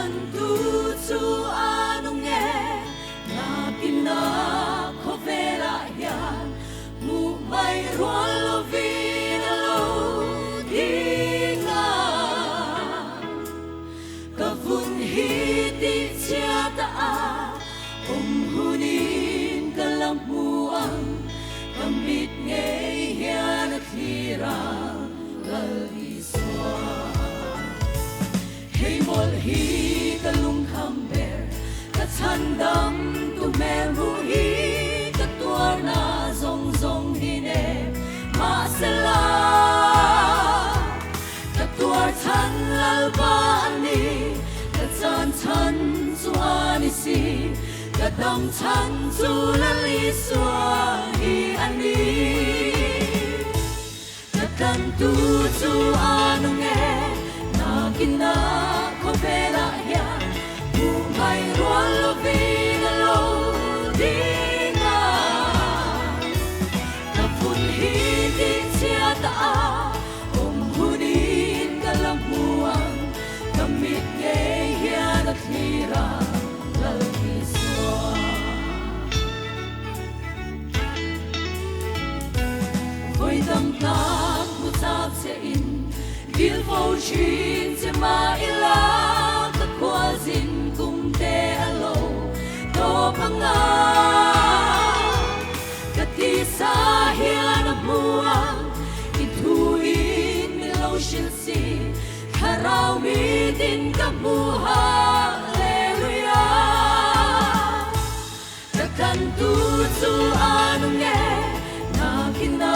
tlan tu chu a nung e, nakin a khawvelah hian hmuh mai rual lovin a lo ding a. Ka vun hi tih chhiat a awm hunin ka la hmu ang, ka mit ngei hian a thlir ang Lal Isua. Hei mawlh hi ka lungkham ber, ka chhandam tu hmel hmuh hi ka tuarna zawng zawng hi nem mahsela. Ka tuar chhan Lalpa a ni, ka chan chhan chu a ni si, ka dam chhan chu Lal Isua hi a ni. Ka tlantu chu a nung e, nakin a khawvelah hian hmuh mai rual lovin a lo ding a. Ka vun hi tihchhiat a Awm hunin ka la hmu ang, ka mit ngei hian a thlir a, Lal Isua. Vawi dam tak hmu chak che in, dil fo thin che mah ila, ka khual zin kum te a lo tawp ang a. Ka tisa hian a hmu ang, i thuin min lo hrilh si, Thlarau mitin ka hmu Hallelujah. Ka tlantu chu a nung e, nakin a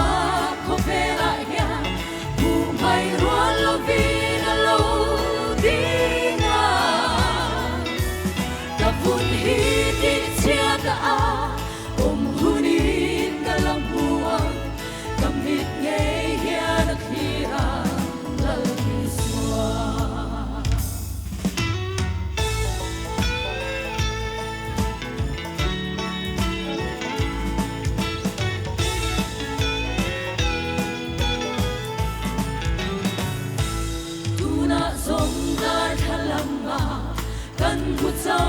khawvelah hian hmuh mai rual lovin a lo ding a. Ka vun hi tihchhiat a Awm hunin ka la hmu ang, ka mit ngei hian a thlir a, Lal Isua. Tunah zawng darthlalang ah kan hmu cho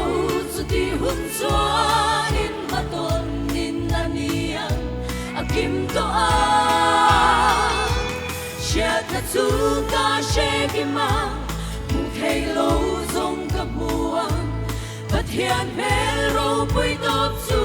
chuti hun chuanin hmatawn in a ni ang a kim tawh a. Hriatna chu ka hre kim a, hmuh thei lo zawng ka hmu ang, Pathian hmel ropui tawp chu.